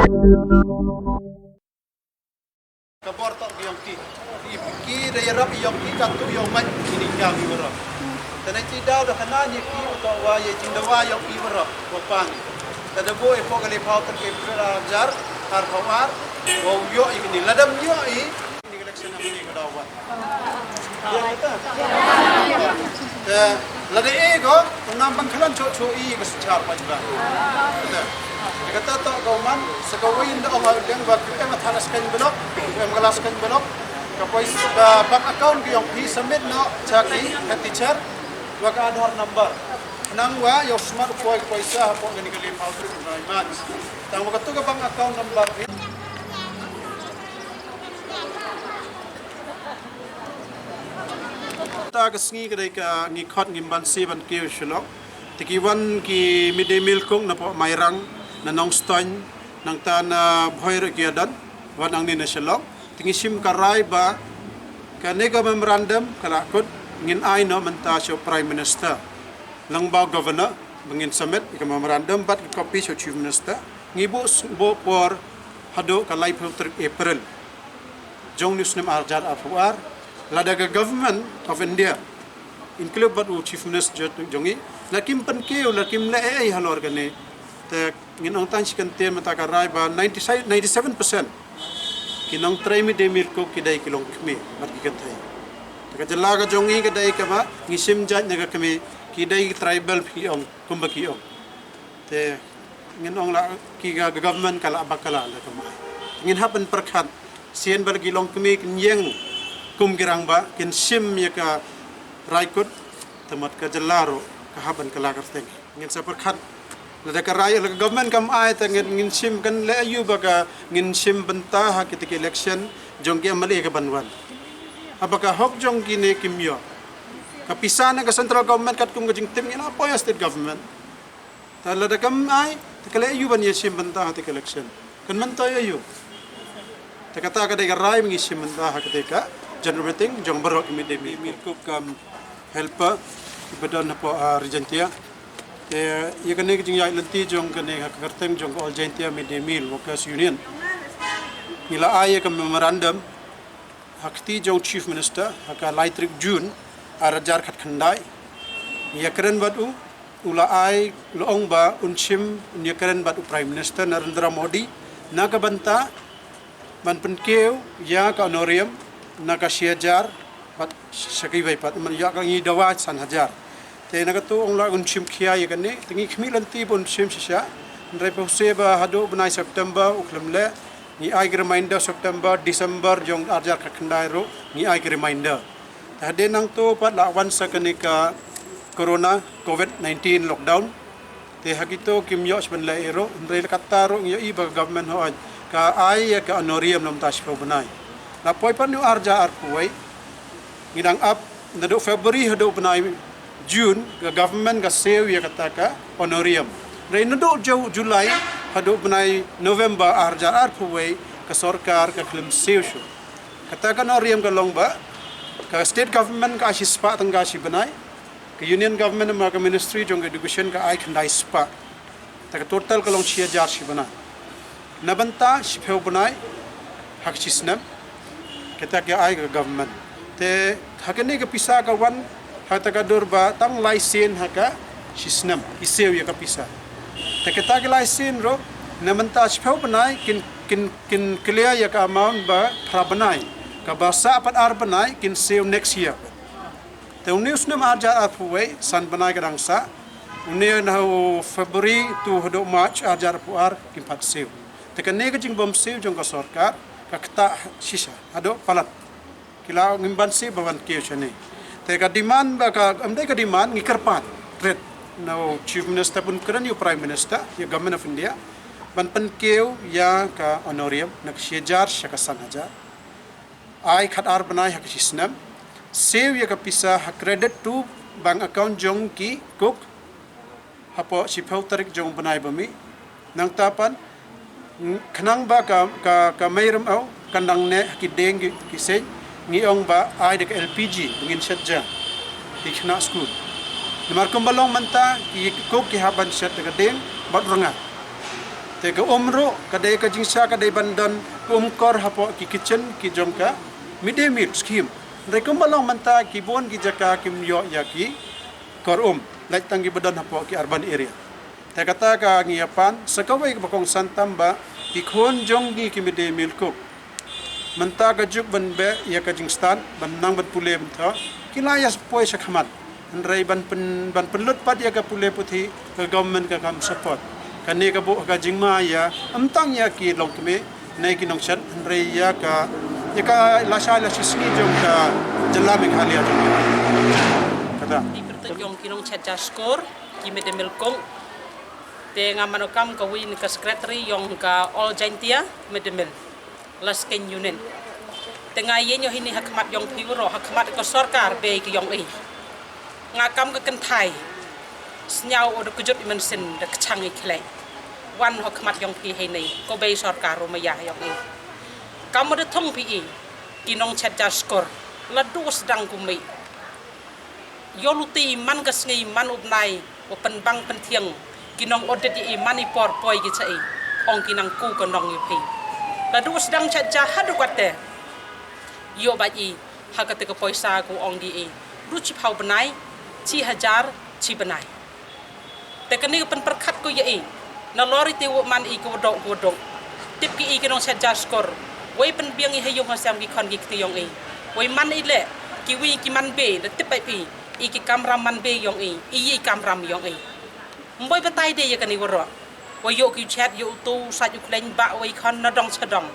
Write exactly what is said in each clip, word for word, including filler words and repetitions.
Ka bor toh ki ïong ki. Ki da ïarap ïong ki katto ïong man ki ni ka mi wara. Te na ti daw da khana ni ki u toh wa ye jing da wa ïong ki wara wa pang. Te da bo e po ka le phaw ter ke pura jar har phaw ar. Wa u ïoh i ni ladam ïoh i ni election am ni ka daw wa. Te lada e ko u nam bang khalan cho cho i ka suchar pa ba. Te kata to ko man sa ka win da ong deng ba em thalas kan belok, em galas kan belok. Ka poisa ka bank account ki ong phi submit no cha ki head teacher wa ka Aadhaar number. Nang wa yo smart poi poisa ha po ngani ka le phaw tu na iman. Tang wa ka tu ka bank account number. Ta ka sngi ka dei ka ngi khot ngim ban si ban kiew Shillong. Te ki wan ki midday meal cook na po Mairang, na Nongstoiñ, nangta na Bhoi ro ki adan, wan ang ni na Shillong. Te ngi shim ka rai ba ka ne ka memorandum ka la kut ngin ai no mynta sha Prime Minister. Lang ba Governor ba ngin submit ka memorandum bad ka copy sha Chief Minister. Ngi bu bu por haduh ka laiphew tarik April jong ni u snem arhajar arphew ar, lada ka Government of India, include bad u Chief Minister jong ngi, la kim pynkiew, la kim leh ei ei halor kane, te ngin ong tang shi kyntien mynta ka rai ba ninety, ninety-seven percent ki nongtrei midday meal cook ki dei ki longkmie bad ki kynthei. Te ka jylla ka jong ngi ka dei kaba ngi shim jait na ka kmie, ki dei tribal ki ong, kumba ki ong. Te ngin ong la ki ka government ka la bakla la ka mai. Ngin hap ban pyrkhat sien ba la ki longkmie kin ïeng kum ki rangbah, kin shim ïa ka rai kut, te mat ka jylla ruh ka hap ban kylla kyrteng. Ngin sa pyrkhat lada ka rai la ka government kam ai te ngin, ngin shim kan leh aïu ba ka ngin shim bynta ha kita ki election jong ki M L A ka ban wan. Haba ka hok jong kine kim ïoh. Ka pisa na ka central government katkum ka jingtip ngi la poi ha state government. Te lada kam ai, te ka leh aïu ban ïa shim bynta ha te ka election. Kan myntoi aïu. Te kata ka dei ka rai ba ngi shim bynta ha kata ka general meeting jong baroh ki midday meal cook, kam helper ba don hapoh, ah, Ri Jaintia. Te ïa kane ka jingïaid lynti jong kane ka kyrteng jong ka All Jaintia Midday Meal Workers Union, ngi la ai ïa ka memorandum ha kti jong Chief Minister ha ka lai tarik June arhajar khatkhyndai. Ngi ïakren bad u, u la ai, la ong ba un shim, un ïakren bad u Prime Minister Narendra Modi na ka bynta ban pynkiew ïa ka honorarium na ka shi hajar bad sha kiwei pat, man ïa ka ngi dawa san hajar. Te na katu ong la un shim khia ïa kane, te ngi khmih lynti ba un shim shisha. Hynrei puse ba haduh bnai September u khlem leh, ngi ai ki reminder September, December jong arhajar khatkhyndai ruh ngi ai ki reminder. Te hadien nangtu pat la wan sa kane ka corona, covid nineteen lockdown. Te ha kito kim ïoh sha ban leh ei ruh, hynrei la katta ruh ngi ïohi ba ka government hooid ka ai ïa ka honorarium na bynta shiphew bnai. La poi pat na u arhajar arphew wei, ngi dang ap naduh February haduh bnai June, ka government ka siew ïa kata ka honorarium. Hynrei naduh Ju-, July haduh bnai November arhajar arphew wei, ka sorkar ka khlem siew shuh. Kata ka honorarium ka long ba ka state government ka ai shispah tyngka shi bnai, ka union government ma ka ministry jong ka education ka ai khyndai spah. Te ka total ka long shi hajar shi bnai. Na bynta shiphew bnai ha ka shi snem, kata ka ai ka government. Te ha kane ka pisa ka wan ha kata ka dur ba tang lai sien ha ka shi snem ki siew ïa ka pisa. Te kata ka lai sien ruh na bynta shiphew bnai kin, kin, kin clear ïa ka amount ba phra bnai. Kaba sah pat ar bnai kin siew next year. Te une u snem arhajar arphew wei, san bnai ka dang sah. Une na u February tu haduh March arhajar arphew ar kim pat siew. Te kane ka jingbym siew jong ka sorkar ka ktah shisha haduh palat. Ki la ngim ban siew ba ban kiew shane. Te ka demand ba ka, em dei ka demand, ngi kyrpad rit na u Chief Minister bun kren ïa u Prime Minister ïa Government of India ban pynkiew ïa ka honorarium na ka shi hajar sha ka san hajar. Ai khat ar bnai ha ka shi snem. Siew ïa ka pisa ha credit to bank account jong ki cook hapoh shiphew tarik jong bnai ba mih. Nangta pat, ng-, khnang ba ka, ka, ka mei rymaw kan dang neh ha ki dieng ki, ki seng, ngi ong ba ai da ka L P G ba ngin shet ja ki khynnah skul. Namar kumba long mynta ki cook ki hap ban shet da ka dieng bad rnga. Ka um ruh ka dei ka jingshah ka dei ban don ka um kor hapoh ki kitchen ki jong ka midday meal scheme. Hynrei kumba long mynta ki bun ki jaka kim ïoh ïa ki kor um, lait tang kiba don hapoh ki urban area. Te kata ka ngi ïa pan sa kawei kaba kongsan tam ba ki khun jong ngi ki midday meal cook mynta ka juk ban beh ïa ka jingstad ban nang ban pule ban thoh, ki la ïa poi sha khmat. Hynrei ban pyn, ban pynlut pat ïa ka pule puthi ka government kam support. Kane ka buh ka jingma ïa ym tang ïa ki longkmie ne ki nongchet, hynrei ïa ka, ïa ka lashai lashisngi jong ka jylla Meghalaya jong ngi. Kata. Ki pyrtuit jong ki nongchet ja skor, ki midday meal cook. Te nga mano kam kawei na ka secretary jong ka All Jaintia Midday Meal Laskein Union. Te nga ïeng ïoh hini ha khmat jong phi baroh, ha khmat ka sorkar bei ki jong i. Nga kam ka kynthai. Sñiaw o da kjut i mynsiem da kchang i khlei. Wan ha khmat jong phi hini ko bei sorkar u maya jong i. Kam da thong phi i. Ki nongchet ja skor. La du sdang ku mih. Ïoh luti man ka sngi man u bnai, u pynbang pynthiang, ki nong audit ïa i man i por poi ki cha i, ong ki nang ku ka nong ïa phi. La du sdang chet ja haduh katte. Ïoh bad i, ha kate ka poisa ku ong di i. Du chiphaw bnai, chi hajar, chi bnai. Te kane ka pynpyrkhat ko ïa i. Nalor ite u man i ka wa dok ka wa dok. Tip ki i ki nongchet ja skor. Wei pynbiang i ha yung ha sem ki khon ki kti yong i. Wei man i leh. Kiwi ki man bei da tip ai phi. I ki kamram man bei yong i. I i kamram yong i. Mboi batai de ïa kane waroh. Wei ïoh ki chet ïoh u tu sait u khleng ba wei khon na dong cha dong.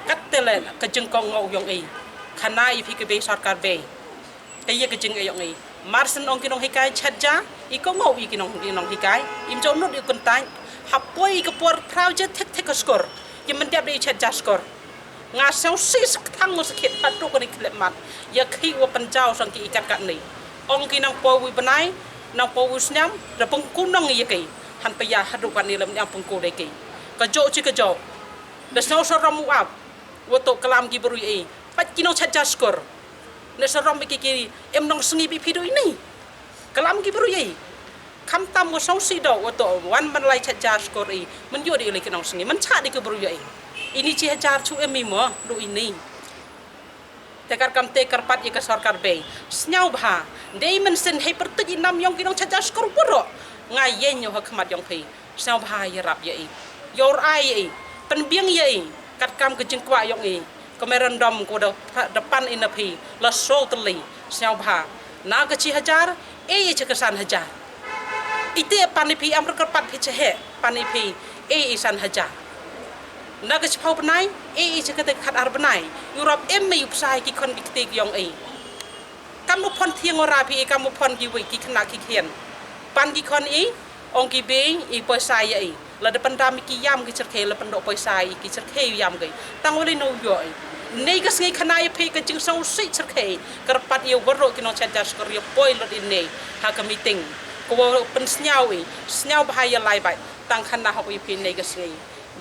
Katte leh ka jingkong ngau yong i. Khana i phi ka bei sorkar bei. Ka ïa ka jingïong i. Mar shen ong ki nonghikai chet ja, i ko ngau i ki nong, i nonghikai. Im jong nut i kyntai. Hapoi i ka por phraw je thik thik ka skor. Ïa myndiap da i chet ja skor. Nga sngewsih sa kthang mo sa khit pat tu kani khlep mat. Ïa khi wa pynjaw sang ki i kat kat ni. Ong ki nang poi wi bnai, nang poi wi snem, da pengku nong ïa ki. Han pa ïa haduh kat ni lem nyang pengku dei ki. Ka jok chi ka jok. Da sngew sarom u ap. Wa to klam ki bru ïa i. Pat ki nong chet ja skor. Ne sarom ki ki em nong sngi bi phi do ini. Kalam ki bru ïa i. Kham tam wa song si do wa to wan man lai chet ja skor i. Men ïoh di lai ki nong sngi. Men cha di ki bru ïa i. Ini chi hajar chu em i mo do ini. Te kar kam te kar pat ïa ka sorkar bei. Sñiaw bha. Dei men sen hei pyrtuit i nam yong ki nong chet ja skor waroh. Nga ïeng ïa ha khmat yong phi. Sñiawbha ïarap ïa i. Ïoh rai ïa i. Pynbiang ïa i. Katkam ka jingkwah yong i. Ka memorandum ko da, da pan i na phi. La so tylli. Sñiawbha. Na ka chi hajar. E i cha ka san hajar. Ite pan i phi am ra kyrpad phi cha he. Pan i phi. E i san hajar. Na ka chi phaw bnai. E i cha ka te khat ar bnai. Ïarap em i u psa ki khon ki kti yong i. Kam u phon thiang ora phi i kam u phon ki wei ki khna ki khian. Pan ki khon i, ong ki bei, i poisa ïa i. La da pyndam ki yam ki cherkhe, la pyndoh poisa i ki cherkhe yam ki. Tang wali no ïoh i. Nei ka sngi khana ïa phi ka jingsngewsih cherkhe. Kyrpad ïa waroh ki nong chet ja skor ïa poi lut i nei. Ha ka meeting. Ko wa pynsñiaw i, sñiawbha ïa lai bai. Tang khana hok i phi nei ka sngi.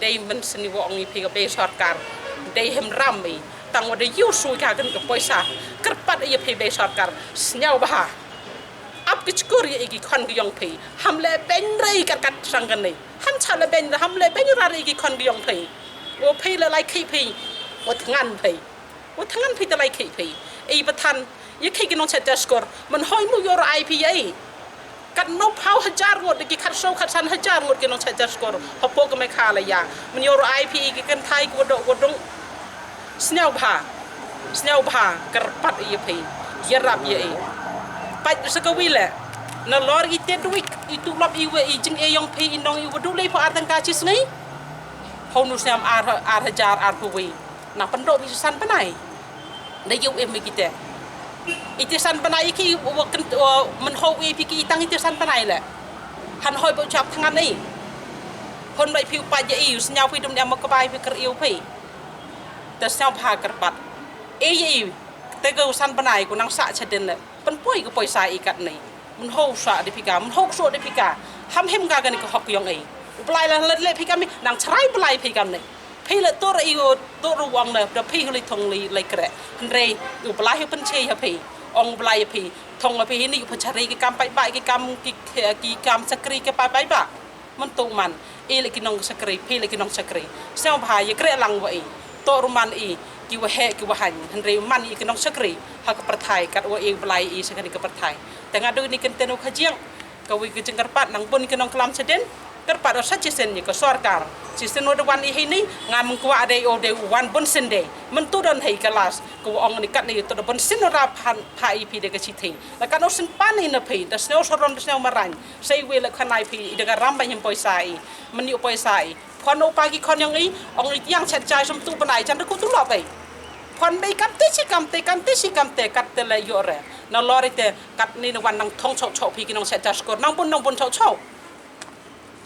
Dei men seni wa ong i phi ka bei sorkar. Dei hem ram i. Tang wa dei yu sui ka kan ka poisa. Kyrpad i phi bei sorkar. Sñiawbha. Ap ki chkur i ki khon ki yong phi. Ham le ben rei kat kat sang kan ni. Ham cha le ben, ham le ben ra i ki khon ki yong phi. Wa phi le lai khi phi. Wa thngan phi. Wa thngan phi ta lai khi phi. I pathan. Ïa khi ki nong chet ja skor. Men hoi mu ïoh rai phi ïa i. Kat no phaw hajar ngut ki khat so khat san hajar ngut ki nong chet ja skor. Hapoh ka Meghalaya. Men ïoh rai phi i ki kynthai ki wa dok wa dong. Sñiawbha. Sñiawbha. Kyrpad ïa phi. Ïarap ïa i. Pat sa ka wi le. Nalor i te duik. I tu lop i wa i jing e yong phi i nong i wa du lei pho ar tang ka chi sngi. Hau nu sñiam ar, ar hajar ar phu wi. Na pyndoh wi san bnai. Da ïu em i kite. Ite san bnai ki wa ken wa men ho wi phi ki i tang ite san bnai le. Han hoi bo chap thngan i. Hon bai phi u pa ja i u sñiaw phi dum ne ma ka bai phi kar iu phi. Te sñiawbha kyrpad. E i i. Te ka u san bnai ku nang sa cha den le. Pynpoi ka poisa i kat ni. Men ho sa de phi ka, men ho so de phi ka. Ham hem ka kani ka hok yong i. U blai la le phi ka mi, nang chrai blai phi ka ni. Phi le tur i o tur wang na da phi hli thong li lai kre. Hynrei u blai hu pynche ha phi. Ong blai phi. Thong phi hini u pynchari ki kam pai ba ki kam ki, ki kam chakri ki pai pai ba. Men tu man. Phi la ki nongshakri, phi la ki nongshakri. Sngewbha ïa kren lang wa i. To ruh man i ki wa heh ki wa haiñ. Hynrei man i ki nongshakri ha ka pyrthai kat wa i blai i sha kane ka pyrthai. Te nga du ni kynten u khajiang. Ka wi ka jingkyrpad nang bun ki nongklam shadien. Kyrpad u sa chisien ïa ka sorkar. Chisien wa da wan i hini ngam kwah dei u dei wan bun sien dei. Mynta don hei ka las ka wa ong ni kat ni to da bun sien u ra phan pha i phi dei ka chithi. La kan u sien pan i na phi da sngew soron da sngew marang. Sa i wi la khanai phi i da ka ram ba nyim poisa i. Mani u poisa i. Phone u pa ki khon yong i, ong i tiang chet jai sum tu bnai chan da ku tu lo bai. Phone bai kam te si kam te kam te si kam te kat te le yo re. Na lor i te kat ni na wan nang thong chok chok phi ki nong chet jai skor nang bun nang bun chok chok.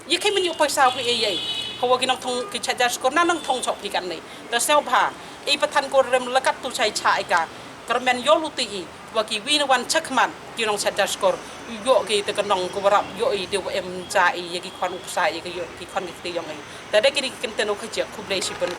Ye khi mani u poisa phi e ye. Hawa ki nong thong ki chet jai skor nang nang thong chok phi kat ni. Da sngewbha i pathan ko rem la kat tu chai cha i ka. Kyrmen yo lu ti i. Wa ki wi na wan chak man ki nong chet jai skor. Yo ki te ka nong ko warap yo i de wa em cha i ye ki khon u psa ye ki yo ki khon ki te yong i. Ta de ki ni ki kynten u khajiak khublei shibun.